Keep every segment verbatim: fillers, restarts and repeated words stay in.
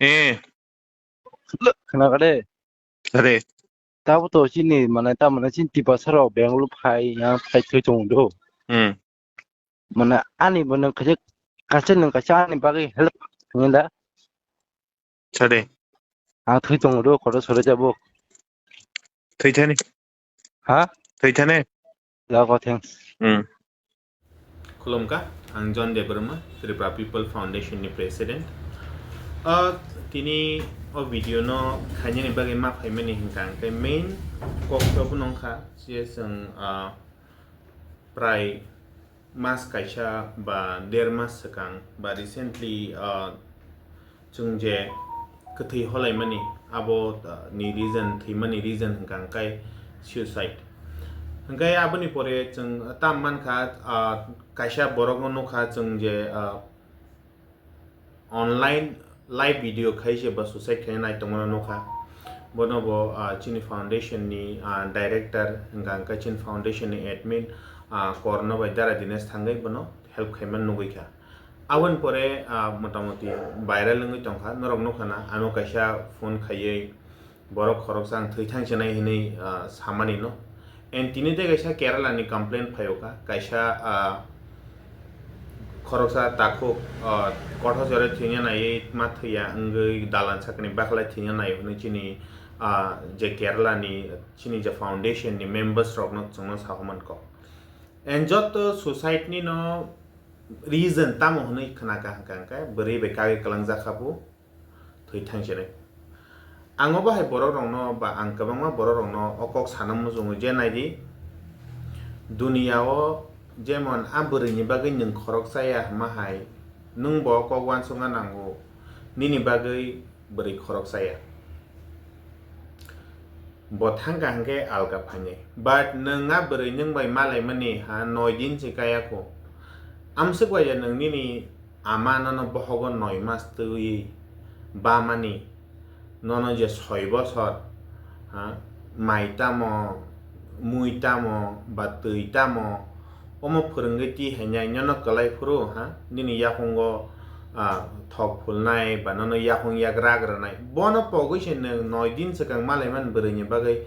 Eh. Khna kade. Are. Tabo to chini mane ta mane chini Tiprasa rok Bangalore phai yang phai thwi tongo do. Hmm. Mane ani bo nang kaisa kaisa nang kaisa ani bagwi help ngi da. Sade. Ang thwi tongo do kotor sore jabo. Thwi thani. Ha? Thwi thani. Jago, thanks. Hmm. Khulumkha, ang John Debbarma, Tripura People Foundation ni President. Ah, tini o video no khainani bagwi ma phaimani hinkha ang khe main kok to bono wngkha je chwng, ah, prai mas kaisa ba der mas swkang ba recently, ah, chwng je kwthwi holaimani abo, ah, ni reason, thwimani reason hinkha ang khe suicide. Hinkhe aboni pore chwng tam mankha, ah, kaisa borokno nukha chwng je, ah, online live video khai se bo suicide khaina nai tongmano nukha. Bono bo, ah, chini foundation ni, ah, director hinkha ang khe chini foundation ni admin, ah, Korno bai Dara Dinesh thangwi bono help khaimani nugwi kha. Aboni pore, ah, motamoti viral wngwi tongkha, norok nukha na, ano kaisa phone khaiwi borok khoroksa ang thwi thang chinai hinwi, ah, samani no. And tini tei kaisa Kerala ni complaint phaio kha, kaisa, ah, khoroksa takhuk, ah, kotho jore thwina naiwi ma thwiya wngwi dalan sakni bakhlai thwina naio hinwi chini, ah, je Kerala ni chini je foundation ni members rok no chwngno sahoman kok. And joto suicide ni no reason tamo hwnwi khna kha hwnkha hwnkhe bwrwi bai kagwi kwlangjak kha bo thwi thangsinai. Ang obo hai borok rokno ba ang kwbangma borok rokno o kok sana muchungo je naidi duniya o jemon a bwrwi ni bagwi nwng khorok chaya hwnma hai nwng bo kok uansukna nango nini bagwi bwrwi khorok chaya. Bo thangkha hwnkhe alka phainai. But nwng a bwrwi nwng bai malaimani ha noi din se kaya kho. Amswk bai ya nwng nini ama nono bohogo noi mas twi bamani, nono je soi bosor, ha, mai tamo, mui tamo, ba twi tamo, omo phwrwngwi twi hainai nono kwlai phuru, ha, nini yakungo, ah, thok phulnai ba nono yakung yak rak rwnai. Bono pogwi se nwng noi din swkang malaimani bwrwini bagwi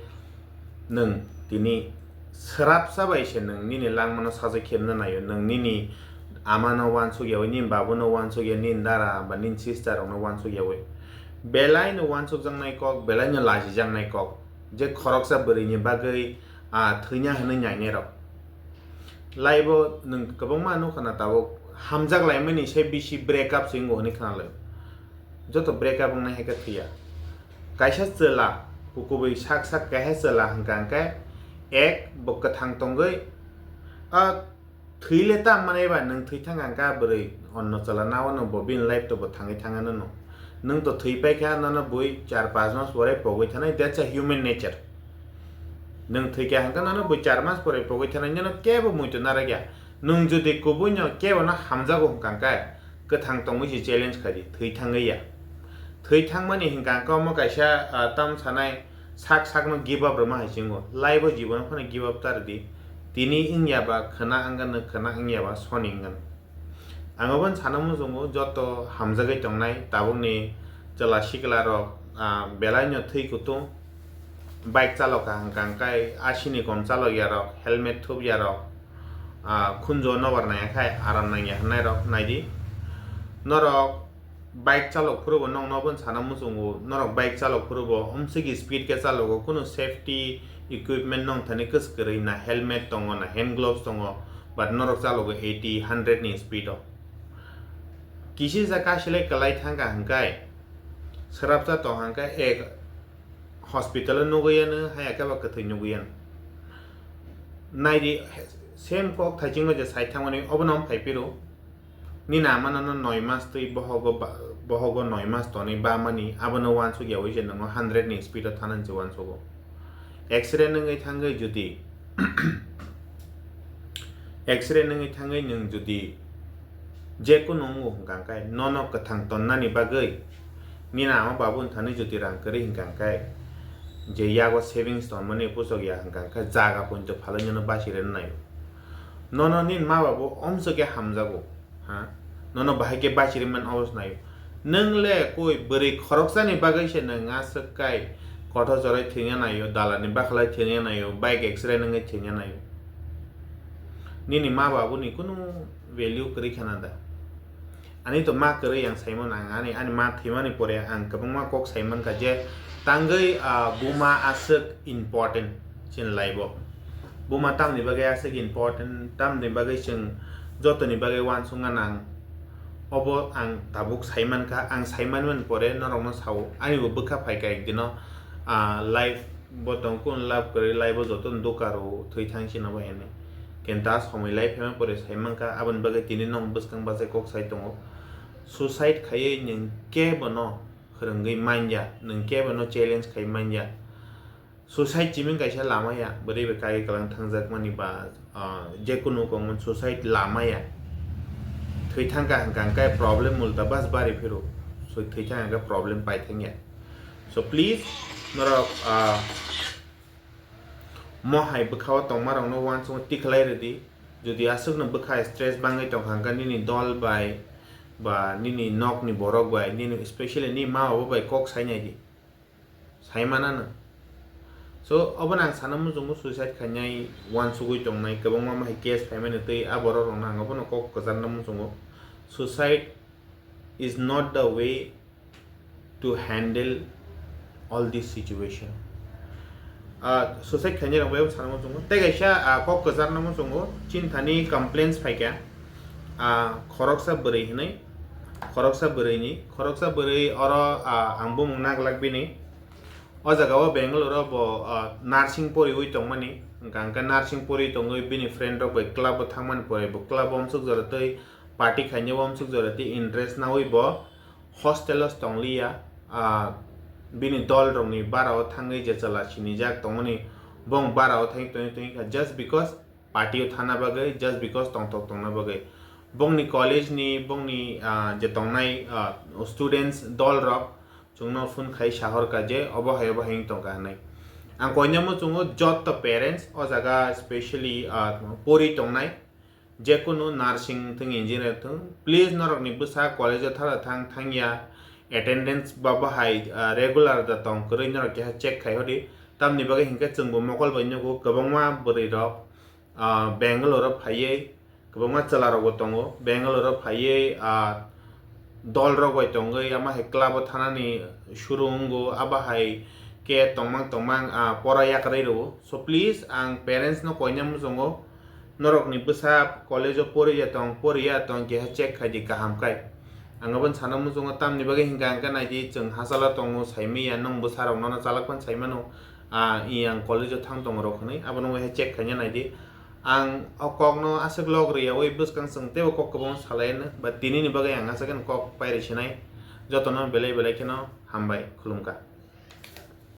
nwng tini swrapsa bai se nwng nini langmano sajak khebna naio. Nwng nini amano uansuk yaui, nini babuno uansuk ya, nini dara ba nini sister rokno uansuk yaui. Belai no uansukjaknai kok, belai no lachijaknai kok. Je khoroksa bwrwini bagwi, ah, thwina hwnwi nainai rok. Live o nwng kwbangma nukha na tabuk hamjak laimani se bisi break up se wngo hwnwi khna lai. Joto break up wngnai hai khe thwiya. Kaisa chwla, kubui sak sak kaisa chwla hwnkha hwnkhe ek bo kwthang tongwi, ah, thwi le tam manai ba nwng thwi thang ang kha bwrwi onno chwla na wano bo bini life to bo thangwi thang ano no. Nwng to thwi pai kha nono bui char panch mas pore pogwi thanai, that's a human nature. Nwng thwi kha hwnkha nono bui char mas pore pogwi thanai nono kebo muitu narak ya. Nwng jodi kubui no kebo no hamjago hwnkha hwnkhe kwthang tongwi se challenge khai di, thwi thangwi ya. Thwi thangmani hwnkha hwnkhe omo kaisa, ah, tam sanai sak sakno give up rwma hai se wngo. Life o jibono phano give up ta rwdi. Tini wngya ba khwna wngano, khwna wngya ba soni wngano. Ang obono sana muchungo joto hamjagwi tongnai tabukni chwla sikla rok, ah, belai no thwi kutung. Bike chalok kaham kaham khai asini kom chalok ya rok, helmet thup ya rok, ah, khunjo nobar nai khai aram nang ya hwnai rok naidi. Norok bike chalok phuru bo nokno obono sana muchungo, norok bike chalok phuru bo umsigi speed khe chalogo, kunu safety equipment nong thani kwswk kwrwi, na helmet tongo, na hand gloves tongo, but norok chalogo eighty, hundred ni speed o. Kisi ja kasilai kwlai thangkha hwnkhe, swrapsa tong hwnkhe ek hospital o nugwi yano, haya khe ba kwthwi nugwi yano. Naidi, same kok thaichingno je sai thangmani obono phai phiro. Nini ama nono noi mas twi bohogo ba-, bohogo noi mas tonwi bamani, abono uansuk yaui je nongo hundred ni speed o thana hinwi uansugo. X-ray nungwi thangwi jodi, X-ray nungwi thangwi nwng jodi je kunu wngo hwnkha hwnkhe nono kwthang tonnani bagwi nini ama babu thani jodi rang kwrwi hwnkha hwnkhe je yago savings tongmani puchok ya hwnkha hwnkhe jaga poito phalwi nono bachirwi naio. Nono nini ma babu omsok khe hamjago, ha? Nono bahai khe bachirwi man obo se naio. Nwng le koi bwrwi khoroksani bagwi se nwng aswk kai kotho chorwi thwina naio, dalani bakhlai thwina naio, bike accident wngwi thwina naio. Nini ma babuni kunu value kwrwi khana da? Ani to ma kwrwi ang saimano, ang ani, ani ma thwimani pore ang kwbangma kok saimankha je tangwi, ah, buma aswk important chini life o. Buma tamni bagwi aswk important, tamni bagwi chwng jotoni bagwi uansukna nang. Obo ang tabuk saimankha, ang saimanmani pore norokno sao, anibo bwkha phaikha ekdino, ah, life bo tong kun love kwrwi, life o joto no duka rwo thwi thang sino bai hinwi. Kinta somoi lai phaima pore saimankha, aboni bagwi tini nwng bwskang bachai kok sai tongo. Suicide khaiwi nwng kebono khwrwngwi manya, nwng kebono challenge khai manya. Suicide chiming kaisa lama ya, bwrwi bai kagwi kwlang thangjakmani ba, ah, jekunu kongmani suicide lama ya. Thwi thangkha hwnkha hwnkhe problem ulta bas bari phiro. So thwi thangkha hwnkhe problem pai thangya. So please, norok, ah, mo hai bwkhao tongmarokno uansukma tikhlai rwdi. Jodi aswkno bwkha stress bangwi tongkha hwnkhe nini dol bai ba nini nokni borok bai, nini, especially nini ma baba bai kok sai naidi. Saimanano. So, obono ang sana muchungo suicide khainai uansugwi tongnai kwbangma ma hai case phaimani twi a borok rokno ang obono kok kwcharna muchungo. Suicide is not the way to handle all this situation. Ah, suicide khainai rok bai sana muchungo. Tei kaisa, ah, kok kwcharna muchungo. Chinthani complaints phaikha. Ah, khoroksa bwrwi hinwi. Khoroksa bwrwini. Khoroksa bwrwi oro, ah, ang bumung naglak bini. O jaga o Bangalore o bo, ah, nursing poriwi tongmani. Hwnkha hwnkhe nursing poriwi tongwi bini friend rok bai club o thangmani pore bo club o amsuk jora tei party khainai o amsuk jora tei interest nawi bo hostel o tongliya, ah, bini dol rokni bara o thangwi je chwla sinijak tongmani, bong bara o thangwi tongwi tongwi kha just because party o thana bagwi, just because tongthok tongna bagwi. Bongni college ni, bongni, ah, je tongnai, ah, students dol rok chwngno phone khai sahor kha je obo hai obo hai wng tongkha hinwi. Ang koinamo chwngo joto parents o jaga specially, ah, pori tongnai, jekunu nursing thung, engineer thung, please norokni bwsa college o thala thang thangya, attendance ba bahai, ah, regular da tong kwrwi norok keha check khai hodi. Tamni bagwi hinkhe chwngbo mokol bai nugo kwbangma bwrwi rok, ah, Bangalore o phaiwi kwbangma chwla rokbo tongo, Bangalore o phaiwi, ah, dol rok bai tongwi ama hai club o thanani suru wngo, abo hai khe tongmang tongmang, ah, pora yakarwi rwo. So please, ang parents no koina muchungo, norokni bwsa college o poriya tong, poriya tong keha check khai di kaham khai. Ang aboni sana muchungo tamni bagwi hinkha hwnkhe nai di chwng hachalo tongo saimanya, nwng bwsa rok nono chalak phano saimano, ah, i ang college o thang tongo rok hinwi, abono uaha check khaina nai di. Ang o kokno aswk log rwyaui bwskang chwng teibo kok kwbangma salai anw, but tinini bagwi ang aswk khe kok pairi sinai. Jotono belai belai kheno hambai, khulumkha.